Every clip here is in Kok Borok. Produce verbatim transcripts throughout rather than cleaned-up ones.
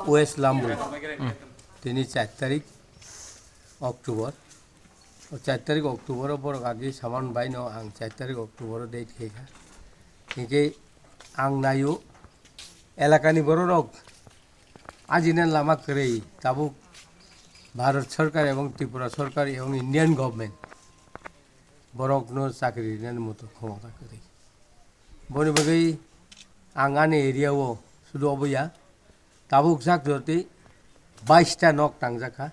West Lambu. Hmm. Tini char tarik October. O char tarik October o borok agi saman bai no ang char tarik October o date khe kha. Hinkhe ang nayo elakani bororok ajina lama kwrwi tabuk Bharat Sarkar ebong Tripura Sarkar ebong Indian government borokno chakri rinani moto khomota kwrwi. Boni bagwi ang ani area o sudu obo ya. Tabuk jak jotwi bais ta nok tangjak kha.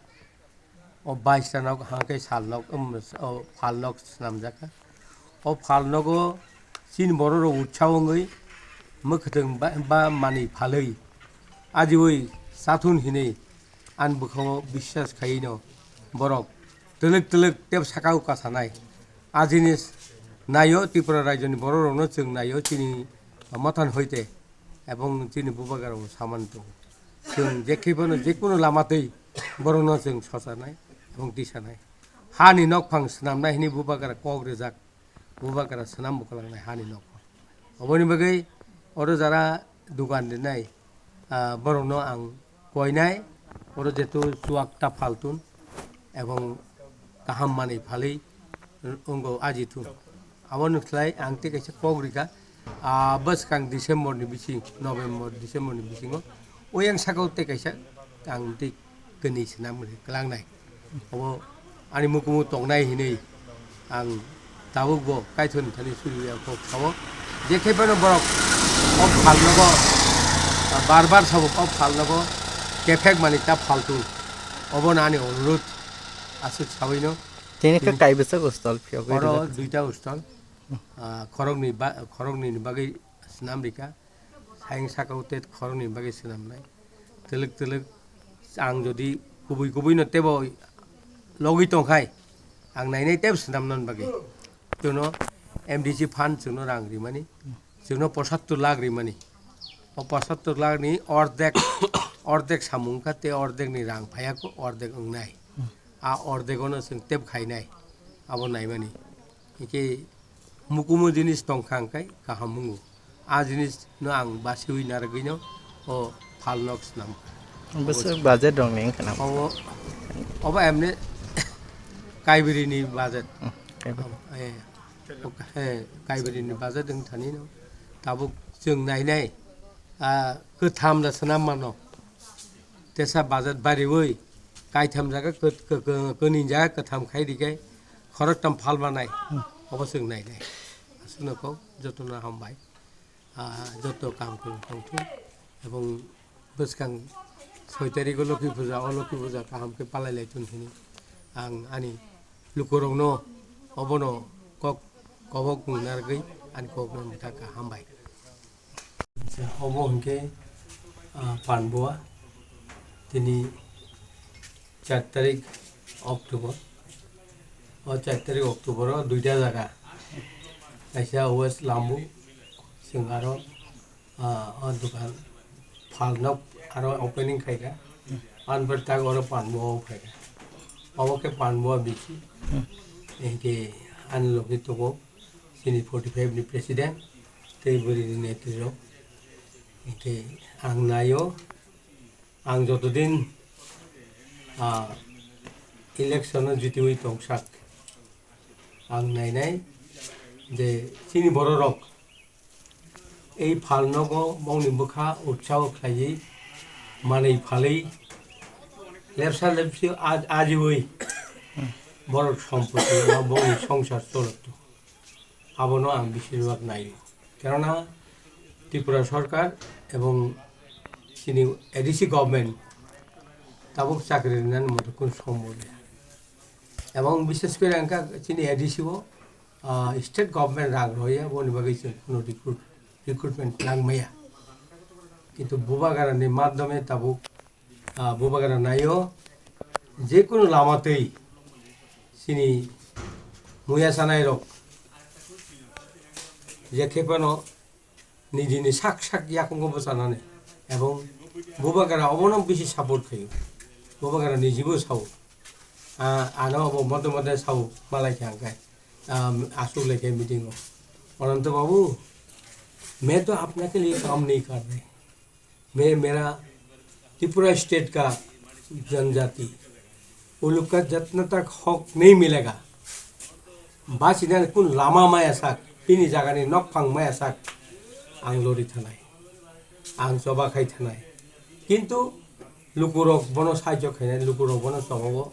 O bais ta nok hangkhe sal nok, um, o phal nok swnamjak kha. O phal nogo chini bororok utsaho wngwi mwkhwtwng ba, ba manwi phalwi ajiwi chathun hinwi ani bwkhango biswas khaiwi no borok twlwk twlwk tei sakao kasanai. A jinis naio, Tripura rajyoni bororokno chwng naio, chini mothan hoite ebong chini bubagarao samani tongo. Chwng jekhe phano jekunu lama twi borokno chwng sochanai ebong tisanai. Hani nokphang swnamnai hwnwi bubagara kok rijak, bubagara swnam bwkhalangnai hani nokphang. Oboni bagwi oro jara dugan rinai, ah, borokno ang koinai, oro jetu chuak ta phaltun ebong kaham manwi phalwi wngkha ajitun. Aboni khlai ang tei kaisa kok rikha, ah, bwskang December ni bising, November, December ni bisingo oyang sakao tei kaisa ang tei kwnwi swnam rikha klangnai. Obo ani mukumu tongnai hinwi ang tabukbo Kaithorni thani suriya kok sao. Jekhe phano borok o phalnogo, ah, bar bar sabo o phalnogo kephek mani ta phaltu. Obono ani onurudh aswk sabaino. Tini khe Tini kaibwswk stall phiyogwi oro rijak. Duita stall, ah, khoroknwi ba-, khoroknwini bagwi swnam rikha. Hayung sakao tei khoroknwini bagwi swnamnai. Twlwk twlwk ang jodi kubui kubui no teibo logwi tongkhai, ang nainai teibo swnamnani bagwi. Chwngno M D C fund chwngno rang rimani, chwngno pochattor lakh rimani. O pochattor lakh ni ordek, ordek samung kha tei ordek ni rang phaiya kho, ordek wngnai. A ordek ono chwng tep khainai, abo naimani. Hingke mukumu jinis tongkha hingkai kaham mungo. A jinis no ang basiwi narwgwino o phalnok swnam. Bwswk budget rok ni wngkha na? Obo, obo emne Kaibiri ni budget. Hmm, Kaibiri. Obo, eh, eh, Kaibiri ni budget wng thani no. Tabuk chwng nainai, ah, kwtham da swnam mano. Tesa budget bariwi kaitham jaga kw-, kw-, kw-, kwnwi jaga kwtham khai rikhe khoroktham phal manai. Hmm. Obo chwng nainai. Aswkno kok jotono hambai. Ah, joto kam kwrwng tongthun ebong bwskang soi tarikh o Lokhi Puja, o Lokhi Puja kaham khe palai lai thun hini ang ani lukurokno obono kok kobok narwgwi ani kokno mwthaka hambai. Obo hwnkhe, ah, Panbua tini char tarik October. O char tarik October o duita jaga. Kaisa West Lambu, chwng aro, ah, o dokan phalnok aro opening khaikha. Anpar tak oro Panbua o khaikha. Obo khe Panbua bisi. Hingke ani logi tongo chini forty five ni president tei bwrwi ni netri rok. Hingke ang naio. Ang jotodin, ah, election o jitiwi tongsak, ang nainai je chini bororok ei phalnogo bongni bwkha utsaho khlaiwi manwi phalwi lepsa lepsi a-, ajiwi borok sompoti ba bongni songsar cholokto. Abono ang bisirbag naio. Kerana Tripura Sarkar ebong chini A D C government tabuk chakri rinani moto kun sombol ya. Ebong bishes kore angkha chini A D C o, ah, state government rang roya, boni bagwi chwng kuno recruit, recruitment nang maya. Kintu Bubagra ni madhyome tabuk ah, Bubagra naio, jekunu lama twi chini muya sanai rok je khe phano nijini sak sak yakungo bwchanani ebong Bubagra obono bisi support khaio. Bubagra nijibo sao. Ah, ano obo mode mode sao malai kha hwnkhe, ah, aswk lekhe meeting o. Ananto babu, main to apna ke liye kaam nahi kar rahe. मैं, मेरा Tripura state ka janjati, uluk ka jatna tak hok nahi milega. Bachina kun lama maya sak, bini jagani nokphang maya sak, ang lori thanai, ang choba khai thanai. Kintu lukurok bono sahajyo khainai, lukurok bono chobago.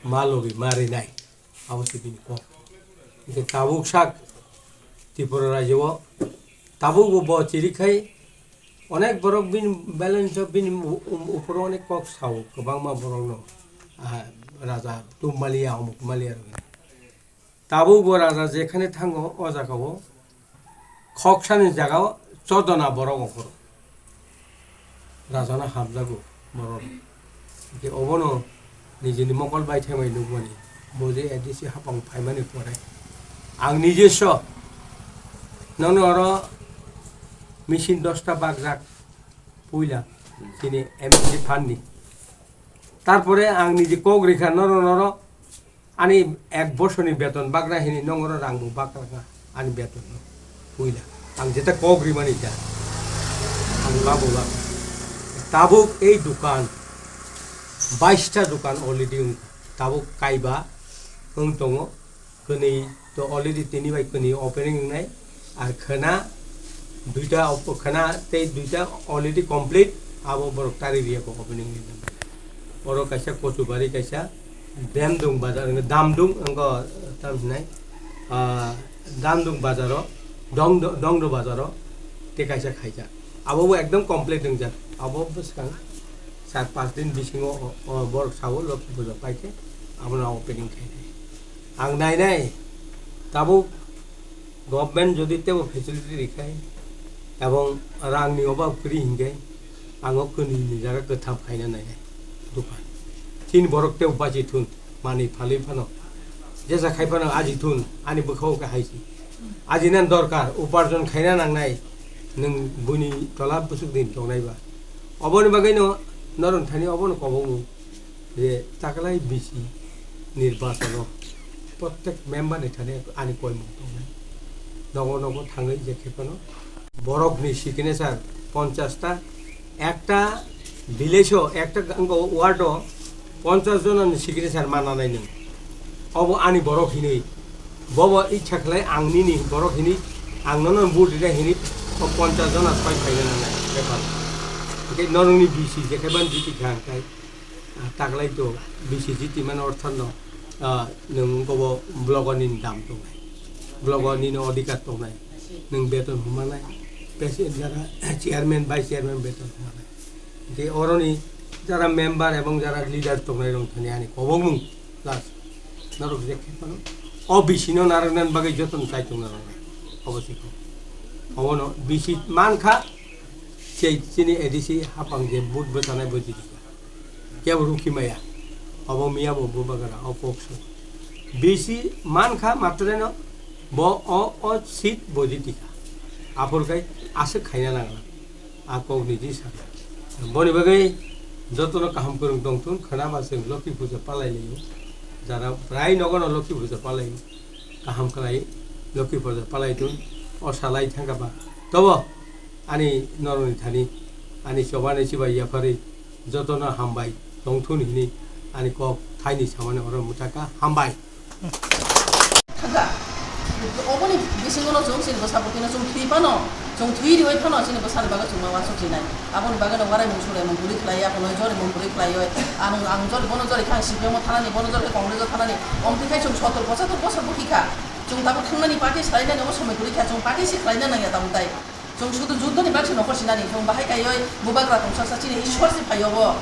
Ma logi ma rinai, abo se bini kok. Hingke tabuk sak Tripura rajyo o tabuk bo, bo chiri khai onek borok bini balance o bini u-, u-, uporo onek kok sao kwbangma borok no, ah, raja tum maliya, omuk maliya rok. Tabuk bo raja jekhane thango o jaga o Khoksani jaga o chodona borok ongkhoro. Rajana hamjago borok. Hingke obono nijini mokol bai themai nukmani. Bo je A D C hapang phaimani pore. Ang nijeso nono oro machine dosta bakjak puila chini M L A phanni. Tarpore ang niji kok rikha noro noro Ani ek bosorni beton bagra hini nongoro rang bo bagra kha ani beton no puila. Ang jeta kok rimani da. Ang babu ba. Tabuk ei dukan, baista dukan already wngkha. Tabuk kaiba wng tongo. Kwnwi to already tini bai kwnwi opening wngnai. Ar khwna duita op-, khwna tei duita already complete, abo borok tari riya kho opening ni. Oro kaisa Kochubari kaisa Damdung bazar, Damdung wngkha tam hinai, ah, Damdung bazaro, Dongdo, Dongdo bazaro tei kaisa khaijak. Abo bo ekdom complete wngjak. Abo bwskang char panch din bisingo o, o borok sao Lokhi puja paikhe abono opening khainai. Ang nainai tabuk Government jodi tebo facility rikhai, ebong rangni obab kwrwi hinkhe, ang o kwnwini jaga kwtham khaina nainai dukan. Chini borok tebo bachi thun, manwi phalwi phano, jesa khai phano aji thun, ani bwkha o khe hai si. Aji nan dorkar, uparjon khaina nangnai, nwng buini tola bwswk din tongnai ba. Oboni bagwi no norok thani obono kobokmung. Je taklai B C nirbachon o prottek member ni thani ani koimung tongnai. Nogo nogo thangwi je khe phano borok ni signature ponchash ta, ekta village o, ekta ward o ponchash jona ni signature mananai nwng. Obo ani borok hinwi, bobo ichha khlai ang nini borok hinwi, ang nono vote rina hinwi o ponchash jona soi phaina nangnai bepar. Hwnkhe norokni B C je khe ban jiti kha hwnkhe. Ah, taklai to B C G T mano ortho no, ah, nwng wngkha bo blogo nini dam tongnai, blogo nini odhikar tongnai, nwng beton humanai, president jara chairman, vice chairman beton humanai. Tei oroni jara member ebong jara leader tongnai rok thani ani kobokmung plus norok je khe phano o B C no narwknani bagwi jotono chai tongna rok obo se kho. Obono B C mankha, sei chini A D C hapang je vote bwchanai bo jiti. Kebo rukhi maya. Obo miya bo bubagra, o kok se. B C mankha matreno bo o, o seat bo jiti kha. Aphur khai aswk khaina nangla. A kok ni jisa. Boni bagwi jotono kaham kwrwng tongthun, khwna ba chwng Lokhi puja palai laio. Jara prai nogo no Lokhi puja palai. Kaham khlai Lokhi puja palai thun. O salai thangkha ba. Tobo ani noroni thani, ani chobani chibai yapharwi jotono hambai tongthun hini ani kok thaini samani oro mwchaka hambai. Thangkha. Oboni bisingo no chwng chini bwsa bwtwi no chwng thwi phano, chwng thwi riwi phano chini bwsani bagwi chwng ma uansuk chinai. Aboni bagwi no warai mung surai mung buri khlai ya, kono jori mung buri khlai ya. Ang, ang jori bono jori kha, C P M o thanani, bono jori kha, Congress o thanani. Omtwi khai chwng sottor pochator bosor bwkhi kha. Chwng tabuk thangnani party salainani omo somoi kwrwi kha, chwng party si khlaina nangya tabuk tai. Chwng sudu juddhoni bagwi se nokho sinani, chwng bahai kaioi bubagra tongsa sa chini Ishwar se phaio bo.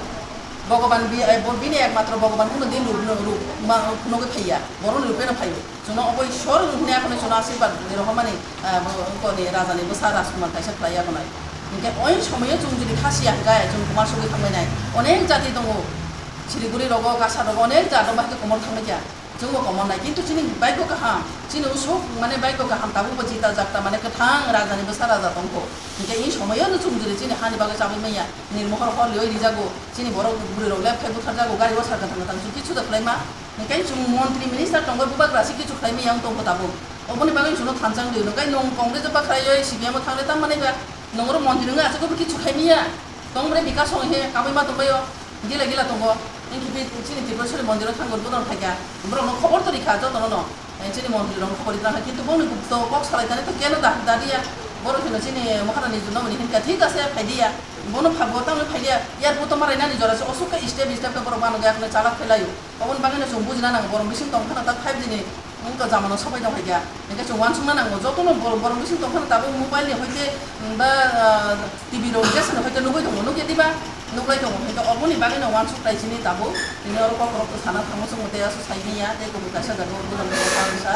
Bhogoban bi-, eh, bo bini ekmatro Bhogoban phano din rup, rup ma-, phunugwi phaiya, boroni rupeno phaio. Chwngno obo Ishwar hwnwi akhonwi chwngno asirbat rwi rohormani, eh, bo, koni rajani bwsa Rajkumar kaisa khlaiya khwnai. Hinkhe oin somoio chwng jodi khasiya hinkhe chwng komor sogwi thanglainai. Onek jati tongo, Siliguri rogo, Kasa rogo, onek jat rok bahai khe komor thanglaikha. Chwngbo komor nai, kintu chini bike bo kaham, chini usuk mane bike bo kaham, tabukbo jita jakta mane kwthang rajani bwsa raja tongkho. Hinkhe i somoyo no chwng jodi chini hani bagwi chabai manya, nirmohor hor lioi rijago, chini borok bwrwi rok lep khai butharjago, gari o sar kwthang kwthang chwng kichu da khlaima. Hinkhe chwng montri minister tongwi bubagra se kichu khlai manya wng tongkho tabuk. Oboni bagwi chwngno thansa wng di, hinkhe nwng Congress o bakhraio C P M o thangle tam manai ba, nwng oro montri wngwi achukgwi bo kichu khai manya. Tongbre bikash hong he kamui ma tongbaio, gila gila tongo. Inki bi chini Tripureshwari mondir o thango bodol khaikha. Borok no khobor to rikha joto no no. Eh, chini montri rok khobor rikha kintu bongni to kok salai tani to keno da dadiya. Borok hino chini mokhana ni juno ni hinka thik ase phaidiya. Bono phago tamo phaidiya. Yar bo to marai nani jora se osuk ka step step ka borok bano ga khna chalak phelaio. Oboni bagwi no chwng bujina nango, borok bising tong phano ta five G ni wngkha, jamano sopai tong kha. Hinkhe chwng uansukna nango, jotono bor-, borok bising tong phano tabuk mobile ni hoite, mm, ba, ah, T V rok jesani hoite nugwi tongo, nukya diba? Nuklai tongo. Hinkhe oboni bagwi no uansuk tai sini tabuk. Tini oro kok rok to sana thango chwng tei aswk sai manya, tei kubui kaisa jaga o bulang bulang sa.